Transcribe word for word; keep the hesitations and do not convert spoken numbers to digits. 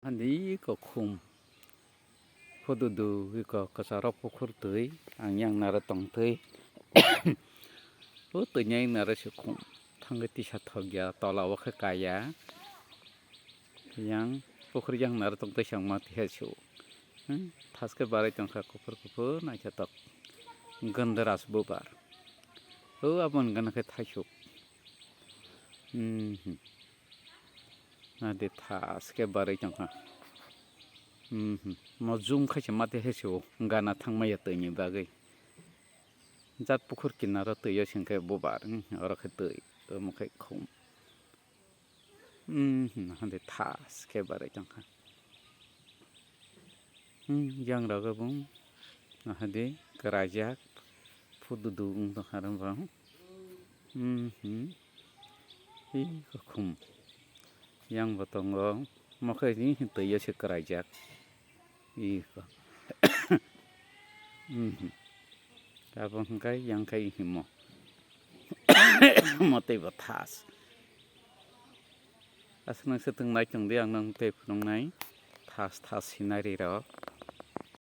Ani kokhum. Phududu iko kwcharo pukhur twi, ang yang naro tongtwi. O twi yang naro se khum. Thangwi tisa thokya, tola o khe kaya. Yang pukhur yang naro tongtwi se ang ma tiha se o. Hmm, thaske barai tongkha kuphur kuphur naithotok. Gandras bubar. O aboni gana khe thaisuk. Hmm, hmm. Nadi thaske barai tongkha. Hmm, hmm. Mo zoom khaise mate hese o gana thangmaya twini bagwi. Jat pukhur kinaro twi o sengkhe bubar, hmm, oro khe twi, omo khe khum. Hmm, hmm, hande thaske barai tongkha. Hmm, yang raga bung, nahade, kerajak, phududu wng tongkha rang bang. Hmm, hmm. Ih, kokhum. Yang bo tongo, mokhe ni twi o se kerajak. Ih, ko. Hmm, hmm. Abo hwnkhe yang khai himo. Motei bo thas. Aswk nang swtwng nai tongdi ang nang tei phunuknai thas thas scenery rok.